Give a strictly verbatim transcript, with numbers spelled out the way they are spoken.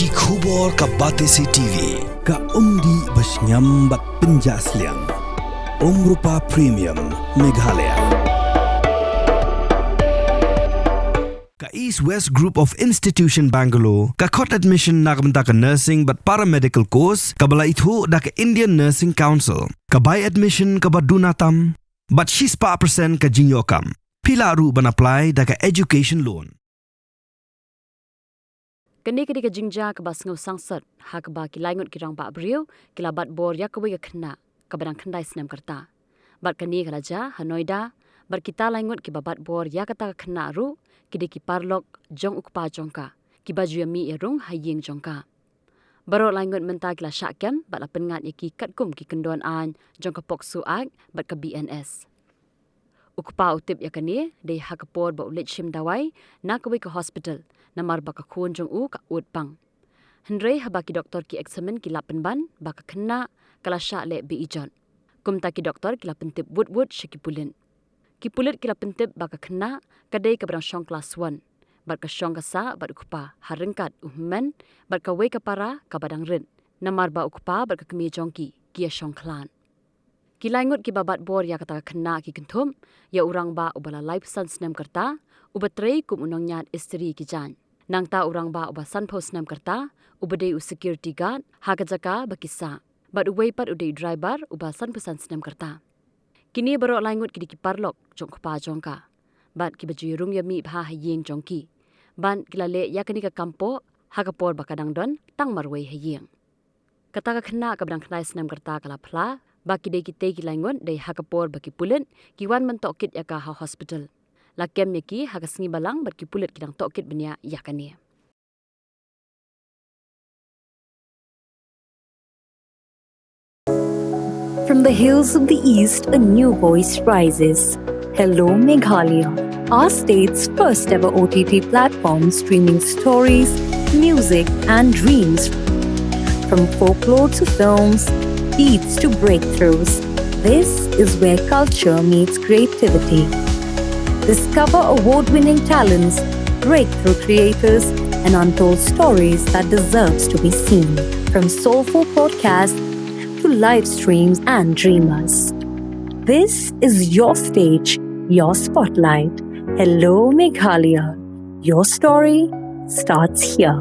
Ki khubor ka Batesi T V. Ka umdih ba shngiam bad pynjah sliang. Umrupa Premium, Meghalaya. Ka East West Group of Institution Bangalore ka khot admission na ka bynta ka nursing bad paramedical course kaba la ithuh da ka Indian Nursing Council. Ka bai admission kaba duna tam bad shispah percent ka jingïoh kam. Phi lah ruh ban apply da ka education loan. Kane ka dei ka jingjia kaba sngew sangsot ha kaba ki laingut ki rangbah briew ki la bat bor ïa kawei ka khynnah kaba dang khyndai snem ka rta. Bad kane ka la jia ha Noida, bad kita laingut kiba bat bor ïa kata ka khynnah ruh ki dei ki paralok jong u kpa jong ka, kiba ju ïa mih ïa rung ha ïing jong ka. Baroh laingut mynta ki la shah kem bad la pynngat ïa ki katkum ki kyndon aiñ jong ka POCSO Act bad ka B N S. U kpa u tip ïa kane dei ha ka por ba u leit shim dawai na kawei ka hospital, namar ba ka khun jong u ka ud pang. Hynrei haba ki doktor ki eksamin ki la pynban ba ka khynnah ka la shah leh be-ijot. Kumta ki doktor ki la pyntip wut wut sha ki pulit. Ki pulit ki la pyntip ba ka khynnah ka dei kaba dang shong klas one bad ka shong ka sah bad u kpa ha ryngkat u hynmen bad kawei ka para kaba dang rit, namar ba u kpa bad ka kmie jong ki ki ïa shong khlad. Ki laingut kiba bat bor ïa kata ka khynnah ki kynthup ïa u rangbah uba la laiphew san snem ka rta, uba trei kum u nongñiad istri ki jaiñ. Nangta u rangbah uba sanphew snem ka rta, uba dei u security guard ha ka jaka ba ki sah. Bad uwei pat u dei u driver uba sanphew san snem ka rta. Kine baroh laingut ki dei ki paralok jong u kpa jong ka, bad kiba ju ïa rung ïa mih bha ha ïing jong ki. Bad ki la leh ïa kane ka kam poh ha ka por ba ka dang don tang marwei ha ïing. Kata ka khynnah kaba dang khyndai snem ka rta ka la phla ba ki dei kitei ki laingut dei ha ka por ba ki pulit ki wan ban tohkit ïa ka ha hospital. La kem ïa ki ha ka sngi balang bad ki pulit ki dang tohkit bniah ïa kane. From the hills of the East, a new voice rises. Hello, Meghalaya. Our state's first ever O T T platform, streaming stories, music, and dreams. From folklore to films, beats to breakthroughs, this is where culture meets creativity. Discover award winning talents, breakthrough creators, and untold stories that deserves to be seen. From soulful podcasts to live streams and dreamers. This is your stage, your spotlight. Hello, Meghalaya. Your story starts here.